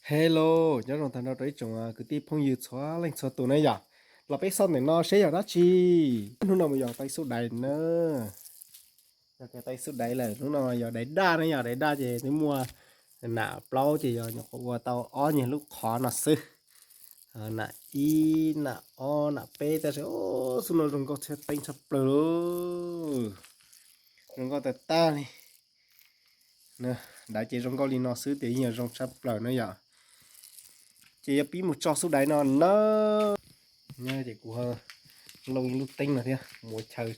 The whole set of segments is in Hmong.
Hello, nyob zoo tag nrho rau ib tsoom kwv tij phooj ywg txhua leej txhua tus na yom. Los peb xauj ntawm no seb yog dab tsi. Hnub no mus yos tau ib xub dais na. Yog tau ib xub dais lawm, hnub no yog dais daj na, yog dais daj ces twb muaj nam plaub ces yog nyuam qhuav ua tau ob nyuag lub qhov no xwb. Nam ib, nam ob, nam peb tab sis xub no zoo nkauj tshaj, teeb tshaj plaws lauj. Zoo nkauj tag tag li. Dais ces zoo nkauj li no xwb tias yeej yog zoo tshaj plaws na yom. Ces yuav pib mus tso xub dais no na. Ces kuv looj ib lub teeb no thiab mus ua chaw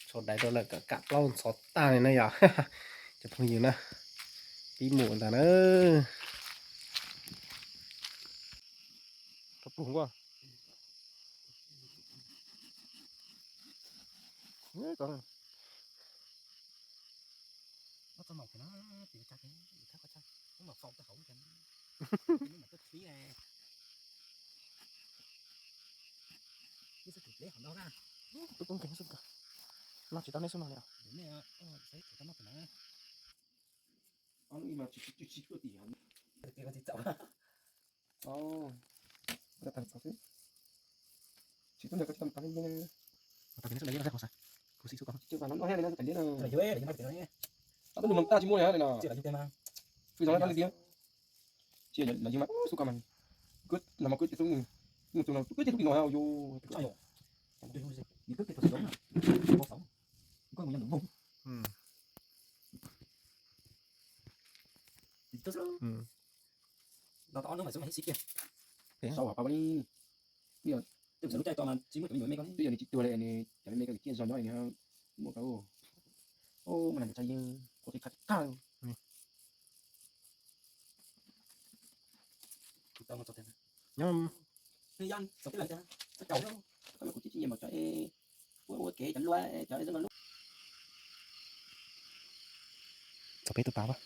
tso dais rau lawm kom kam plaub ntxhov tag li na yom. Cov phooj ywg na, pib mus ntag na. Tub tub nkeeg xwb ko. No tsis tau nej xub no li. Tsis tau nws ko tsis tau nws ko. Kuv xij xub ko. Tsis tau nws ko tsis muaj li no. Tsis tau nws ko. Tsis yog mas xub ko mas. Kuv no mas kuv tsis tau nws. Nws tus no kuv tsis tau nws no yo. Sau pa li. Twb lub caij to mas tsis muaj cov me me ko, twb yog nws tsis tuag li, nws cov me me ko kiag zog nyob li nws muaj ko. Mas nws tsa yeej ua qis qab qab. Nyob, kuv tsis tsis nyiam cov, ua ua kev cov lua, cov lua. Txog peb tus pas pas.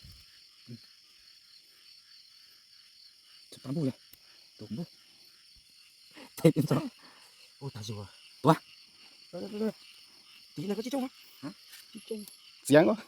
Tus pas npug yog, tus npug. Tes tis ntxov. Ua tas zus. Tua. Tis no koj tsis coob. Txiav os.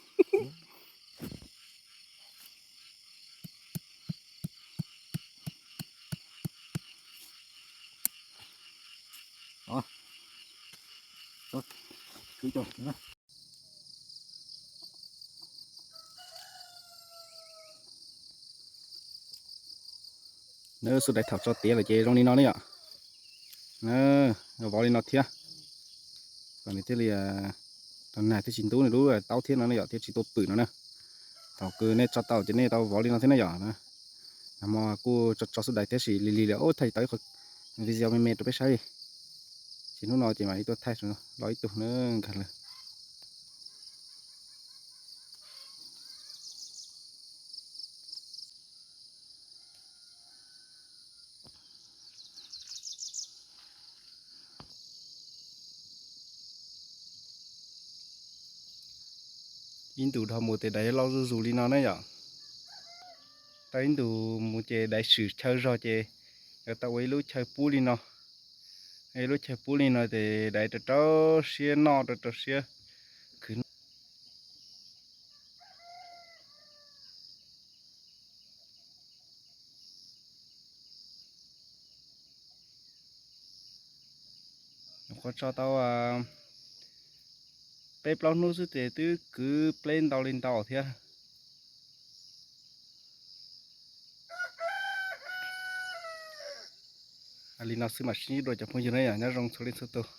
Xub dais thaum tso tiav lawm ces zoo li no ne yom. Vov li no thiab, kom nws thiaj li tau nag thiab tsis ntub nws lub taub thiab no ne yom, thiab tsis tua pwm no na. Thaum kws nej tso tau ces nej tau vov li no thiab ne yom. Nag hmo kuj tso tso xub dais tab sis lig lig lawm, thaij tau ib qho video me me rau peb saib li. Ces hnub no ces mam li tuaj thaij los ib tug na, nkag lawm. Ib ntus dhau mus ces dais loj zuj zus li no na yom. Tau ib ntus mus ces dais swm chaw zog ces yuav tau ua ib lub chaw pub li no. Ib lub chaw pub li no ces dais rau rau siab noj, rau rau siab khwv. Nyuam qhuav tso tau peb plaub hnub xwb ces twb kwv pleb ntau li ntau thiab. Li no xwb mam sib ntsib dua cov phooj ywg na yom, nyob zoo txhua leej txhua tus.